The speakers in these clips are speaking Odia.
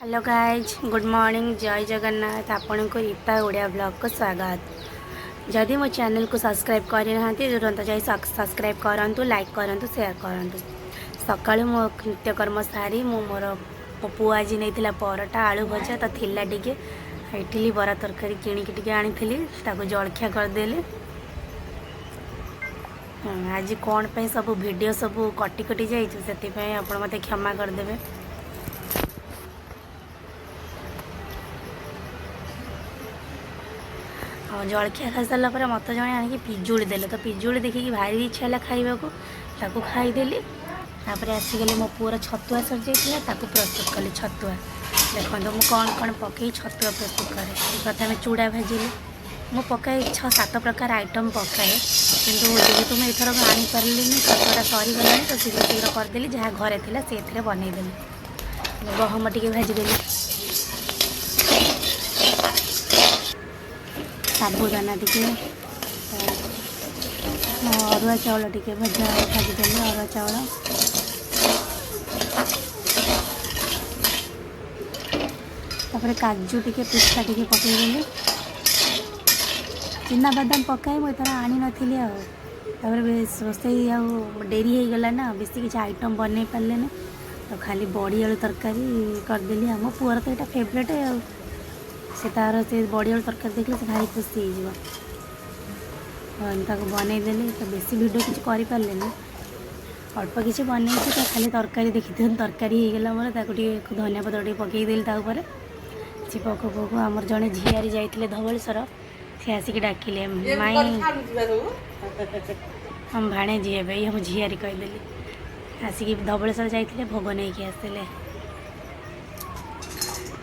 ହ୍ୟାଲୋ ଗାଇଜ୍, ଗୁଡ଼୍ ମର୍ଣ୍ଣିଂ, ଜୟ ଜଗନ୍ନାଥ। ଆପଣଙ୍କୁ ରୀତା ଓଡ଼ିଆ ବ୍ଲଗ୍କୁ ସ୍ୱାଗତ। ଯଦି ମୋ ଚ୍ୟାନେଲକୁ ସବସ୍କ୍ରାଇବ୍ କରିନାହାନ୍ତି, ତୁରନ୍ତ ଯାଇ ସବସ୍କ୍ରାଇବ୍ କରନ୍ତୁ, ଲାଇକ୍ କରନ୍ତୁ, ସେୟାର କରନ୍ତୁ। ସକାଳୁ ମୋ ନିତ୍ୟକର୍ମ ସାରି ମୁଁ ମୋର ମୋ ପୁଅ ଆଜି ନେଇଥିଲା ପରଟା ଆଳୁ ଭଜା ତ ଥିଲା ଟିକେ, ଇଟିଲି ବରା ତରକାରୀ କିଣିକି ଟିକେ ଆଣିଥିଲି, ତାକୁ ଜଳଖିଆ କରିଦେଲି। ଆଜି କ'ଣ ପାଇଁ ସବୁ ଭିଡ଼ିଓ ସବୁ କଟି କଟି ଯାଇଛି, ସେଥିପାଇଁ ଆପଣ ମୋତେ କ୍ଷମା କରିଦେବେ। ଆଉ ଜଳଖିଆ ଖାଇସାରିଲା ପରେ ମୋତେ ଜଣେ ଆଣିକି ପିଜୁଳି ଦେଲେ, ତ ପିଜୁଳି ଦେଖିକି ଭାରି ଇଚ୍ଛା ହେଲା ଖାଇବାକୁ, ତାକୁ ଖାଇଦେଲି। ତାପରେ ଆସିଗଲି, ମୋ ପୁଅର ଛତୁଆ ସରିଯାଇଥିଲା, ତାକୁ ପ୍ରସ୍ତୁତ କଲି ଛତୁଆ। ଦେଖନ୍ତୁ ମୁଁ କ'ଣ କ'ଣ ପକାଇ ଛତୁଆ ପ୍ରସ୍ତୁତ କରେ। ପ୍ରଥମେ ଚୁଡ଼ା ଭାଜିଲି। ମୁଁ ପକାଏ 6-7 ପ୍ରକାର ଆଇଟମ୍ ପକାଏ, କିନ୍ତୁ ଯେହେତୁ ମୁଁ ଏଥରକ ଆଣିପାରିଲିନି, ଛତୁଆଟା ସରିଗଲାଣି, ତ ଶୀଘ୍ର ଶୀଘ୍ର କରିଦେଲି। ଯାହା ଘରେ ଥିଲା ସେଇଥିରେ ବନେଇଦେଲି। ଗହମ ଟିକେ ଭାଜିଦେଲି, ସାବୁଦାନା ଟିକେ, ଅରୁଆ ଚାଉଳ ଟିକେ ଭାଜିଦେଲି ଅରୁଆ ଚାଉଳ। ତାପରେ କାଜୁ ଟିକେ, ପିସ୍ତା ଟିକେ ପକାଇଦେଲି। ଚିନାବାଦାମ ପକାଏ, ମୁଁ ଏଥର ଆଣିନଥିଲି। ଆଉ ତାପରେ ରୋଷେଇ ଆଉ ଡେରି ହେଇଗଲା ନା, ବେଶୀ କିଛି ଆଇଟମ୍ ବନେଇ ପାରିଲେନି, ତ ଖାଲି ବଡ଼ି ଆଳୁ ତରକାରୀ କରିଦେଲି। ଆମ ପୁଅର ତ ଏଇଟା ଫେଭରେଟ୍, ଆଉ ସେ ତାର ସେ ବଡ଼ି ଆଳୁ ତରକାରୀ ଦେଖିଲେ ସେ ଭାରି ଖୁସି ହେଇଯିବ। ତାକୁ ବନେଇଦେଲି। ତ ବେଶୀ ଭିଡ଼ିଓ କିଛି କରିପାରିଲିନି, ଅଳ୍ପ କିଛି ବନେଇଛି। ତ ଖାଲି ତରକାରୀ ଦେଖିଦିଅନ୍ତୁ, ତରକାରୀ ହେଇଗଲା ମୋର। ତାକୁ ଟିକେ ଧନିଆ ପତ୍ର ଟିକେ ପକାଇଦେଲି ତା ଉପରେ। ସେ ପକଉ ପକଉ ଆମର ଜଣେ ଝିଆରୀ ଯାଇଥିଲେ ଧବଳେଶ୍ୱର, ସେ ଆସିକି ଡାକିଲେ ମାଇଁ। ଆମ ଭାଣେଜୀ ହେବେ, ଏଇ ଆମ ଝିଆରୀ କହିଦେଲି। ଆସିକି ଧବଳେଶ୍ୱର ଯାଇଥିଲେ, ଭୋଗ ନେଇକି ଆସିଲେ।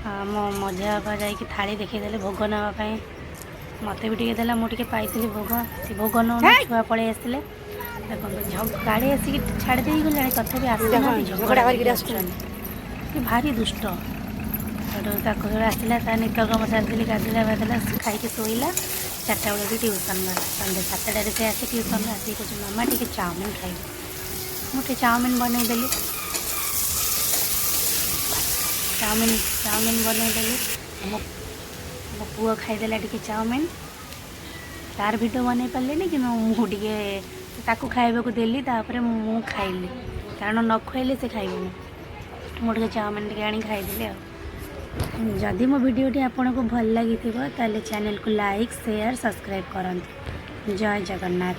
ଆମ ମଝିଆ ବାପା ଯାଇକି ଥାଳି ଦେଖେଇଦେଲେ ଭୋଗ ନେବା ପାଇଁ, ମୋତେ ବି ଟିକେ ଦେଲା, ମୁଁ ଟିକେ ପାଇଥିଲି ଭୋଗ। ସେ ଭୋଗ ନଉ ଛୁଆ ପଳେଇ ଆସିଲେ। ଦେଖନ୍ତୁ, ଗାଡ଼ି ଆସିକି ଛାଡ଼ି ଦେଇ ଗଲାଣି, ତଥାପି ଆସୁନାହାନ୍ତି, ଝଗଡ଼ା କରିକି ଆସୁଛନ୍ତି। ସେ ଭାରି ଦୁଷ୍ଟ। ସେଠୁ ତାକୁ ଆସିଲା, ତା ନିତ୍ୟକର୍ମ ସାରିଦେଲି, ଗାଧୋଇଲା ବାଧେଇଲା, ଖାଇକି ଶୋଇଲା। 4ଟା ବେଳକୁ ଟ୍ୟୁସନ୍ ଗଲା। ସନ୍ଧ୍ୟା 7ଟାରେ ସେ ଆସି ଟ୍ୟୁସନ୍ରୁ ଆସିକି କହୁଛି, ମାମା ଟିକେ ଚାଉମିନ୍ ଖାଇବି। ମୁଁ ଟିକେ ଚାଉମିନ୍ ବନେଇଦେଲି। ଚାଉମିନ୍ ବନେଇଦେଲି। ମୋ ପୁଅ ଖାଇଦେଲା ଟିକେ ଚାଉମିନ୍। ତାର ଭିଡ଼ିଓ ବନେଇ ପାରିଲିନି, କିନ୍ତୁ ମୁଁ ଟିକେ ତାକୁ ଖାଇବାକୁ ଦେଲି, ତାପରେ ମୁଁ ଖାଇଲି, କାରଣ ନ ଖୁଆଇଲେ ସେ ଖାଇବନି। ମୁଁ ଟିକେ ଚାଉମିନ୍ ଟିକେ ଆଣି ଖାଇଦେଲି। ଆଉ ଯଦି ମୋ ଭିଡ଼ିଓଟି ଆପଣଙ୍କୁ ଭଲ ଲାଗିଥିବ, ତାହେଲେ ଚ୍ୟାନେଲକୁ ଲାଇକ୍, ସେୟାର, ସବସ୍କ୍ରାଇବ୍ କରନ୍ତୁ। ଜୟ ଜଗନ୍ନାଥ।